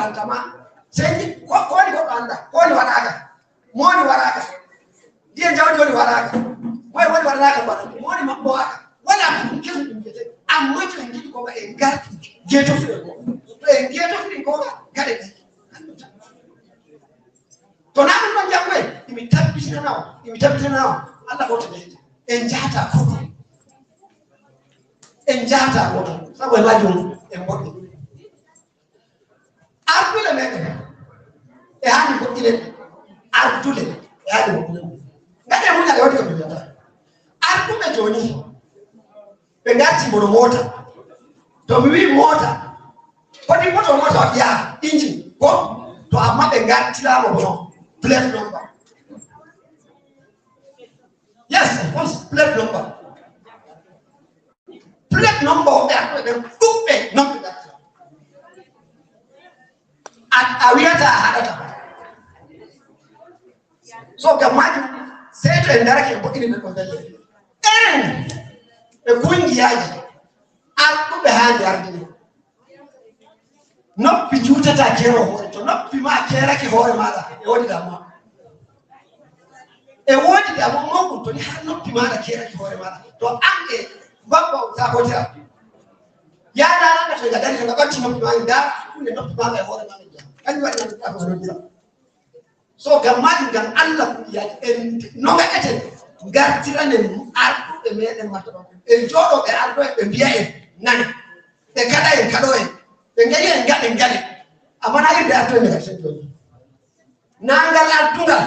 warantama sey ko woni goɗɗo anda ko woni waɗaka moni waraka ndiye jawdi woni waraka moye woni waɗanaka mbaɗa moni maɓɓowaka wala ko ɗum kesum ɗum wiyete. Amma to en giɗi gonga, en garti jeetoftiren gonga. To en jeetoftirin gonga, gaɗe ɗe to na ɗum ɗon janngo en imi tabbitinana o, imi tabbitinana o. Allah hota leydi en jahata koɗo, en jahata goto. Sabu e majum en boɗɗi ardule meɗen e haani goɗɗinen ardule e haani goɗɗinen gaɗe muñal e waɗi ko mi wiyata arduɓe joni ɓe garti mboɗo mota. To mi wi mota kodi moto mota yaha engine ko to, amma ɓe gartirama bono plate number. Yes, of course, plate number, plate number o ɓe arduɓe ɓen ɗuɓɓe non ɓe gartira. A wiyata a haɗata so gam majum sey to en darake en boɗɗini ɓe ɗon belle enen e kungiyaji arɗuɓe haandi ardini. Noppi juutata kero hoore, to noppi ma kerake hoore maɗa e woodi damuwa, e woodi damuwa mawɗum. To ni har noppi maɗa kerake hoore maɗa, to an e babba sakotira yaɗaraga to nga dari to nga ɓatti noppi maɗa dara hakkunde noppi maɗa e hoore maɗa jiya kanjum waɗi ganduɗa ko noddira. So gam majum, gam Allah, kungiyaji en no gaɗeten gartiranen arɗuɓe meɗen martaba en jooɗo ɓe arɗo en ɓe mbiya en nane ɓe kaɗa en kaɗo en ɓe gayi en gaɗe gaɗe. Amma na irde arɗo en gaɗeten joni nangal ardungal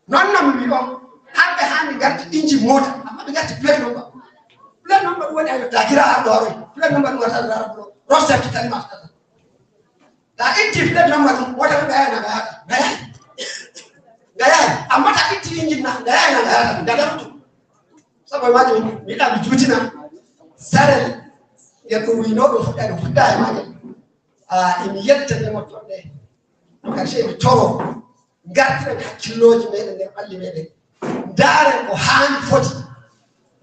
noon no mi wi on har ɓe haani garti inji mota, amma ɓe garti plate number. Plate number ɗum woni ayo ta kira arɗo aroy plate number ɗum warta dara ɗo rosterte tanima tata ta itti plate number ɗum mota ɓe ɓeyana nga yahata nga yahay nga yahay. Amma ta itti injin na nga yahayna nga yahata nga darutu. Sabu e majum mi yiɗa mi juutina sarel ngel ɗum wino ɗum fuɗɗa ɗum fuɗɗa e magel. Emi yetta ɓe mottoɗe to karshe emi toro gartiren hakkilloji meɗen nder ɓalli meɗen, ndaren ko haani foti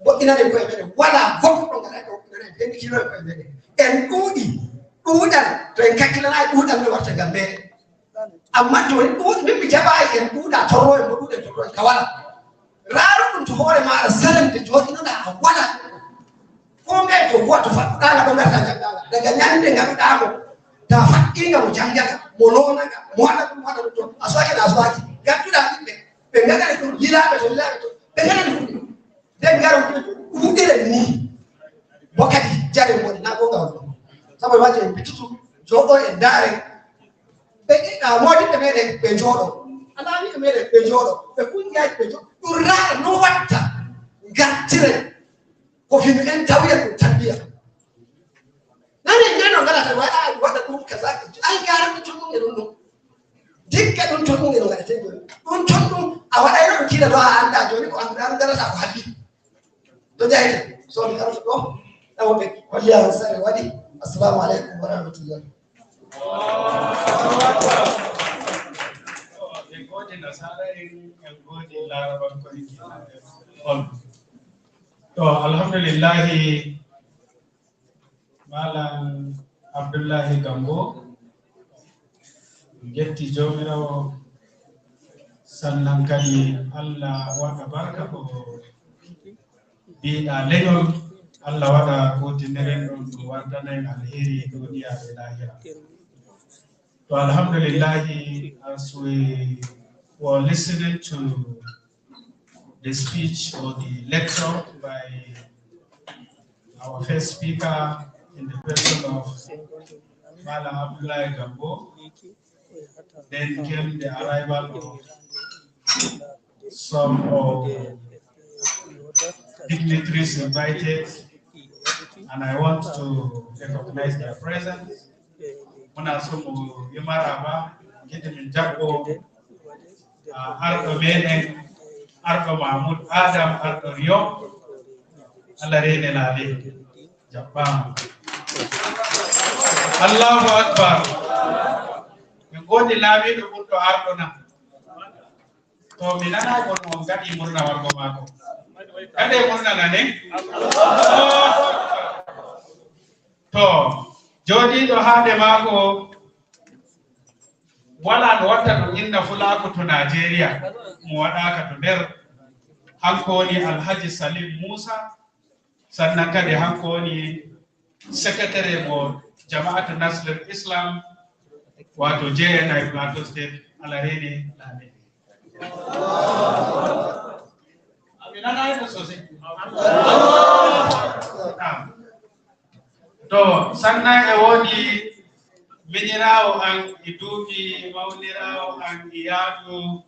moƴƴinanen koye meɗen. Wala goɗɗo gaɗa ɗo woɓɓinanen hen kiloen koye meɗen. En ɗuuɗi ɗuuɗal to en kakkilanayi ɗuuɗal ne warta ngam meɗen. Amma joni ɗuuɗi min mi jaɓayi en ɗuuɗa torro en mo ɗuuɗen torro en ka wala raaru ɗum to hoore maɗa sarende joɗinoɗa a wala ko ngay to huwa to faɗɗuɗaga ɗo garta janggaga daga ñande gaɗuɗamo ta faɗɗinga mo jangata mo lonaga mo waɗa ɗum waɗa ɗum to a sowaki na a sowaki gadduɗa ɓiɓɓe ɓe gaɗani ɗum lilaɓe to lilaɓe to ɓe gaɗani hunde nden garon ɗuɗiren ni bo kadi jare woni na gonga on ɗo. Sabu e majum en bittutu jooɗo e ndaaren ɓe modiɓɓe meɗen ɓe jooɗo alaamiɓe meɗen ɓe jooɗo ɓe kungiyaji ɓe jooɗo ɗum raara no watta gartiren ko himɓe en tawiya ɗum tarbiya nani ndeno ngaɗata waɗa waɗa ɗum kaza ay garanɗe ton ɗum e ɗum ɗum dikka ɗum ton ɗum e no gaɗete joni ɗum ton ɗum a waɗayno ɗum kiila ɗo a anda joni ko annduɗa gaɗata ko halli to jahite so mi garoto ɗo ɗawo ɓe holliyaman sare waɗi. Assalamu aleykum wa rahmatullah. En gode nasara en, en gode larabankoen on. To alhamdulillahi, Malam Abdullahi Gambo jetti jomirawo. Sannan kadi Allah waɗa barka ko mbiɗa leñol, Allah waɗa kutindiren ɗum ɗum wartana en alheri duniya e lahira. To alhamdulillahi, as we were listening to the speech or the lecture by our first speaker in the person of Malam Abdullahi Gambo, then came the arrival of some of dignitaries invited, and I want to recognize their presence. Muna so mu yi maraba gidi min jaɓɓo arɗo meɗen, arɗo Mahmoud Adam, arɗo Riyo. Allah rene laale jaɓɓama. Allahu akbar. Min godi laamiɗo ɓurɗo arɗo na to mi nana kon on gaɗi murna wargo maako gaɗe murna nane. To joɗiɗo haade maako Wala no watta ɗum inna fulako to Nigeria mo waɗaka to nder. Hanko woni Alhaji Salim Moussa. Sannan kadi hanko woni secrétaire mo Jama'atu Nasrul Islam, wato JNI Plateau State. Alarene lame mi nanayno sosai. To sannan e woodi miñirawo an e duuɓi, mawnirawo an e yaadu,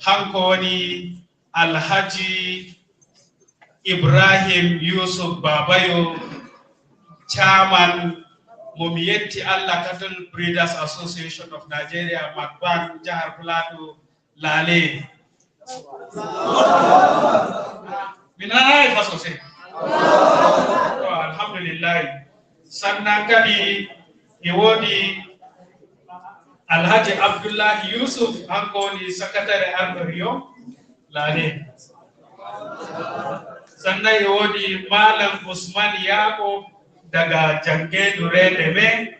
hanko woni Alhaji Ibrahim Yusuf Babayo, chairman mo mi yetti Allah Cattle Breeders Association of Nigeria, Macban, jahar Plateau. Lale, mi nanayi fa sosai. To alhamdulillahi. Sannan kadi e woodi Alhaji Abdullahi Yusuf, hanko woni secrétaire arɗo Rio. Lale. Sannan e woodi Malam Usman Yaqub daga Jangedu Rede me.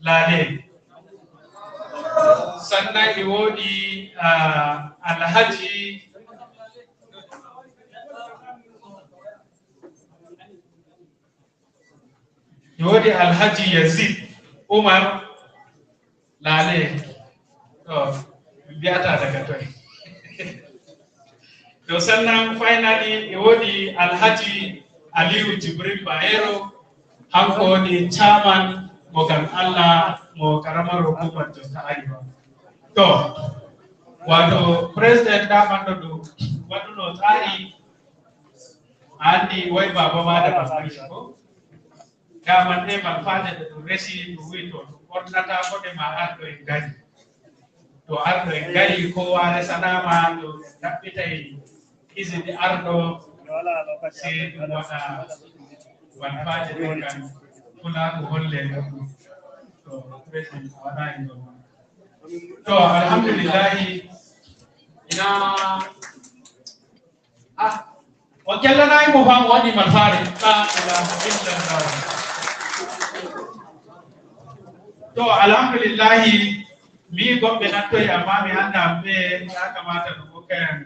Lale. Sannan e woodi Alhaji e woodi Alhaji Yazid Umar. Lale. To mi mbiyata daga toy. To sannan finally e woodi Alhaji Aliyu Jibrin Bayero, hanko woni chairman mo kan Allah mo karamar hukumar Jos ta Arewa. To wato president daman ɗo ɗum waɗuno tsari, a andi wai baba ma da baban shi ko daman ɗe malfaje ɗe ɗum resi, ɗum wi to ɗum ɓornata ko ɗe ma arɗo en gari. To arɗo en gari, kowa resanama to en ɗaɓɓitay isini arɗo, sey ɗum waɗa malfaje ɗen kan fulako holle ɗum. To president a waɗani ɗo. To alhamdulillahi. Ina ah o jallanayi mo fam o waɗi malfaare. La ilaha illallah. To alhamdulillahi, mi goɓɓe nattoyi, amma mi anda ɓe ya kamata ɗum hokka en.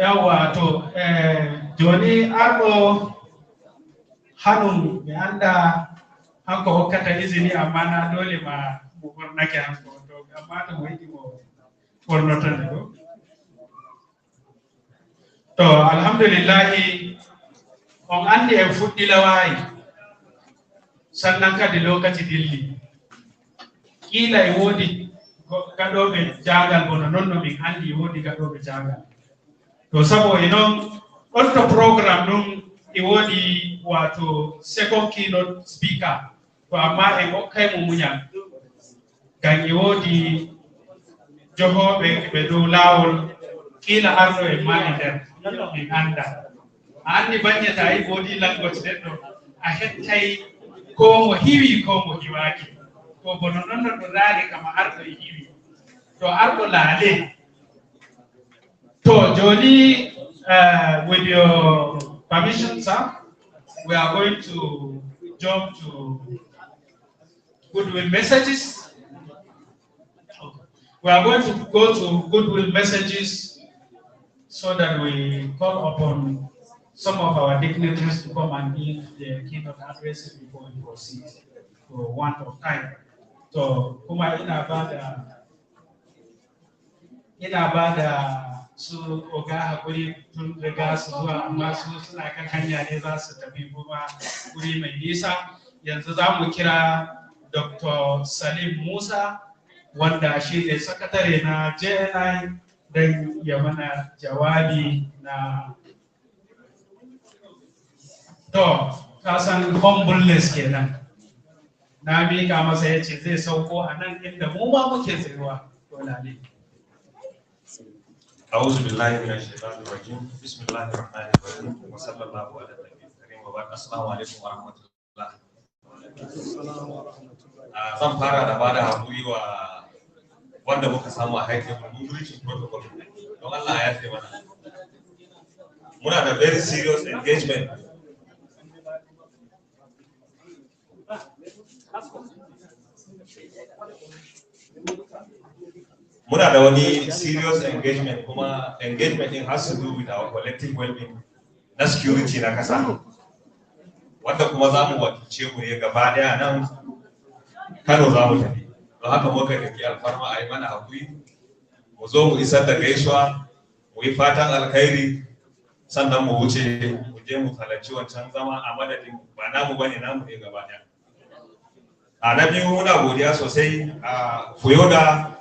Yawwa, to joni arɗo hanum mi anda hanko hokkata isini, amma na dole ma mo ɓornake hanko to, amma to mo yiɗi mo ɓornotande ɗo. To alhamdulillahi, on andi en fuɗɗi lawayi, sannan kadi lokaci dilli. Kila e woodi gaɗoɓe jagal bono noon no min andi e woodi gaɗoɓe jagal. To sabo e noon ɗon to programme ɗum e woodi wato second keynote speaker to, amma en hokkay mo muñal ngam e woodi johoɓe ɓe dow laawol. Kila arɗo en ma e nder min anda. A andi banye ta yi body language neɗɗo a hettay ko mo hiwi ko mo hiwaki. To bono noon no ɗum raari kama arɗo e hiwi to arɗo laale. To joni, with your permission, sir, we are going to jump to goodwill messages. We are going to go to goodwill messages so that we call upon some of our dignitaries to come and give the keynote addresses before we proceed for want of time. So kuma ina ba da su oga hakuri tun riga su zuwa, amma su suna kan hanya ne za su tafi kuma wuri mai nisa. Yanzu za mu kira Dr. Salim Musa, wanda shi ne sakatare na JNI, don ya mana jawabi na. To ka san humbleness kenan. Na mika masa, ya ce zai sauko a nan inda mu ma muke tsayuwa. To lale. أعوذ بالله من الشيطان الرجيم، بسم الله الرحمن الرحيم، وصلى الله على النبي الكريم، وبارك. السلام عليكم ورحمة الله. Zan fara da bada hakuri wa wanda muka samu a haifin mun breaching protocol, don Allah ya yafe mana. Muna da very serious engagement. Muna da wani serious engagement, kuma engagement din has to do with our collective well-being na security na kasa, wanda kuma za mu wakilce mu ne gaba daya. Nan Kano za mu tafi. Don haka muka roki alfarma a yi mana hakuri mu zo mu isar da gaisuwa, mu yi fatan alkhairi, sannan mu wuce mu je mu halarci wancan zama a madadin, ba namu bane, namu ne gaba daya. A na biyu, muna godiya sosai a FUYODA.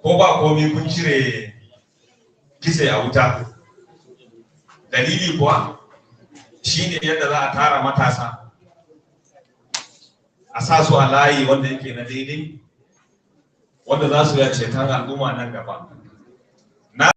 Ko ba komi, kun cire kitse a wuta. Dalili kuwa shine yadda za a tara matasa a sa su a layi wanda yake na daidai, wanda za su iya ceton al'umma nan gaba. Na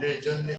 E jonde.